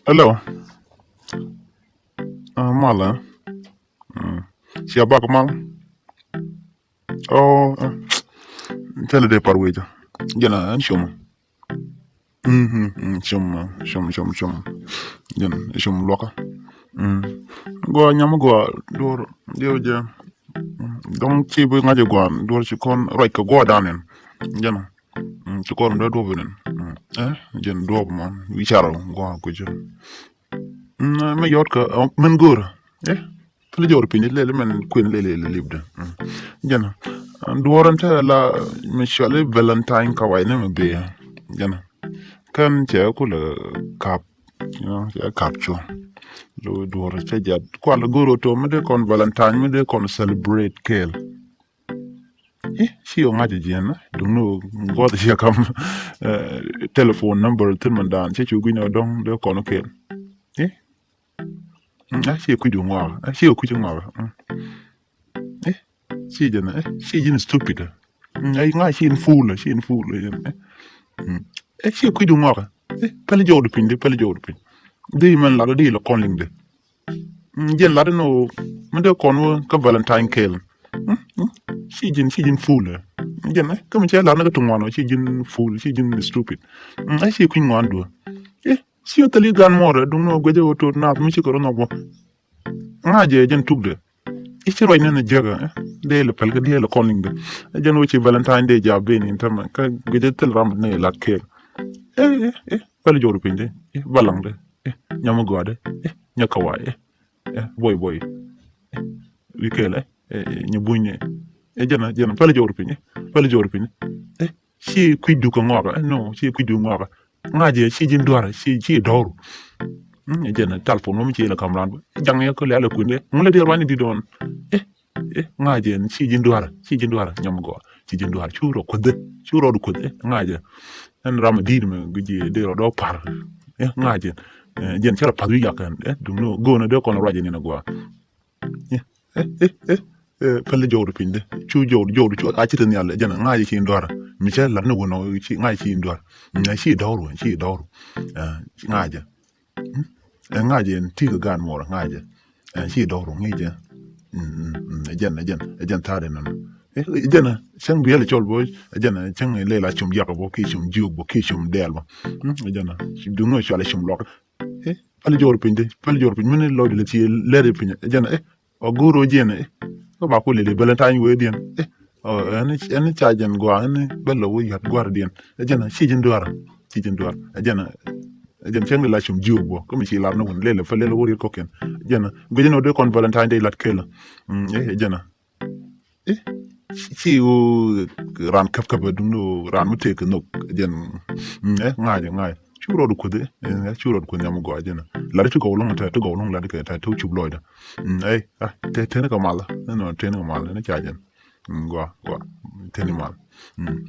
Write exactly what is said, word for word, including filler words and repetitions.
Hello. Ah, mal, eh? Mm. Cia bak mal. Oh, eh. Tɛlɛ dee par wecä. Jɛn a ɛn cum. Mm, mm, mm, cum, eh, cum, cum, cum. Jɛn cum luɔkä. Mm. Gua nyam gua duɔr diw jɛ. Mm. Dɔŋ ci bi ŋa̱c gua duɔr ci kɔn ruac kɛ gua dan in. Jɛn. Mm, ci kɔn dee duɔp inin. Mm. Eh, jɛn duɔp man. Wicar gua kucä. Mm, mɛ yɔt kä, oh, mɛn go̱o̱rä. Eh, pili jɔr piny lɛl mɛn kuën lɛl lɛl lipdä. Mm. Jɛn, ah, duɔr ɛn tɛ la, mi cuali Valentine ka way ni mi bee. Jɛn. Kɛn cɛ kulɛ kap, you know, cɛ kap cuɔ. Lo duɔr cɛ jat. Kual go̱o̱rä to mi dee kɔn Valentine, mi dee kɔn celebrate kɛɛl. I̱, ci ɣä ŋa̱c jiɛn, duŋni ɣöö guɔth ciɛ kam, eh, telephone number thi̱n mɛn dan, cä cu gui̱n ɣä dɔ̱ŋ dee kɔn kɛɛl. I̱, mm, a ci kui̱du ŋɔakä, a ci kui̱du ŋɔakä. Mm. I̱, ci jɛn, eh, ci ji̱n stupid. Mm, a ŋa̱c ci in fool, ci in fool, eh. Mm. Eh, ci kui̱du ŋɔakä. Eh, päl jɔwdu piny di, päl jɔwdu piny. Di mɛn lat di lɛ kɔn liŋ di. Mm, jɛn lat ni ɣöö mi dee kɔn wä kä Valentine kɛɛl. Mm, mm, ci ji̱n, ci ji̱n fool, eh. Jɛn, eh, kä mi cɛ lat ni kä ti ŋuan ɣöö ci ji̱n fool, ci ji̱n stupid. Mm, eh, ci kui̱ny ŋuan duɔ. Eh, ci ɣä thil i̱ gan muɔɔr, eh, duŋni ɣöö guecä ɣöö tot naath mi ci kɛ rɔ nhɔk bä. Ŋa̱cɛ jɛn tukdɛ. I̱ ci ruac ni ni jiäkä, eh, dee lɛ päl kä dee lɛ kɔn liŋdɛ. Eh, jɛn wä ci Valentine dee jap ben in tämɛ, kä guecä thil ram ni lat kɛɛl. Eh, eh, eh, päl jɔwdu piny dee, eh, balaŋdɛ, eh, nyam gɔadɛ, eh, nyɛ kawai, eh. Eh, boy, boy. Eh, wi̱i̱ kɛɛl, eh, eh, eh, nyɛ bunyni. Eh, jɛn, jɛn, päl jɔwdu piny, eh, päl jɔwdu piny. Eh, ci kui̱du kɛ ŋɔakä, eh, no, ci kui̱du ŋɔakä. Ŋa̱cɛ, ci ji̱n duarä, ci, ci dɔru. Mm, jɛn, telephone, mami ci lɛ kam ran. Jaŋ yɛ kɛ lɛ alɛ kui̱n, eh, ŋun lɛ di ruani di dɔn. Eh, eh, ŋa̱cɛ, ci ji̱n duarä, ci ji̱n duarä, nyam gɔa, ci ji̱n duarä, cu rɔ kuädhä, cu rɔ du kuädhä, eh, ŋa̱cɛ. Ɛn ram di̱i̱t mɛ, gui̱ci, di rɔ dɔɔ par. Eh, ŋa̱cɛ, eh, jɛn, cɛ rɔ path wi̱i̱ yak ɛn, eh, duŋni, go̱o̱nä dee kɔn ruac ɛn in a gɔa. Eh, eh, eh, eh, eh, päl jɔwdu piny dee. Cu jɔwdu, jɔwdu, cu a ci te nhial, jɛn, ŋa̱cɛ ci in duarä. Mi cɛ lat ni wun ɔ, ci, ŋa̱cɛ ci in duarä. Ŋa̱cɛ ci dɔru, ci dɔru. Eh, ŋa̱cɛ. Mm? Eh, ŋa̱cɛ in ti kɛ gan muɔrä, ŋa̱cɛ. Eh, ci dɔru, ŋi̱cɛ. Mm, mm, mm, ɛ jɛn, ɛ jɛn, ɛ jɛn tha̱a̱r in nɔnɔ. Eh, ɛ jɛn, cäŋ biɛl cɔl bo̱o̱c, ɛ jɛn, cäŋ lɛl a cum yak bä, ki cum jiök bä, ki cum dɛɛl bä. Mm, ɛ jɛn, duŋni cual ɛ cum luak. Eh, päl jɔwdu piny dee, päl jɔwdu piny, mini lɔcdu lɛ ci lɛr piny, ɛ jɛn, eh, ɔ go̱o̱r ɔ jiɛn, eh, kä ba ku lili Valentine wee diɛn, eh, ɔ, ɛn, ɛn ca jɛn gɔaa, ɛn bä lɔ wee yɔt gua̱r diɛn, ɛ jɛn, ci ji̱n dua̱r, ci ji̱n dua̱r, ɛ jɛn, ɛ jɛn cäŋ di la cum jiök bä, kä mi ci lar ni wun, lɛl, lɛl wä riet kɔkiɛn, ɛ jɛn, guic ni wä dee kɔn Valentine Day lat kɛl, mm, eh, ɛ jɛn, eh, ci, ci ɣöö ran käp käp duŋni ɣöö ran mi tëëk kɛ nhök jɛn, mm, eh, ŋa̱cɛ, ŋa̱cɛ. Cu rɔɔdu kuäth, eh, eh, cu rɔɔdu kuäth nyam gɔaa jɛn. Lat ti gɔw loŋ tɛ, ti gɔw loŋ lat kɛ tɛ, ti cup lɔcdä. Mm, eh, ah, tɛ, teni kɛ mal, eh, nɔ, teni kɛ mal, ni ca jɛn. Mm, gɔaa, gɔaa, teni mal. Mm.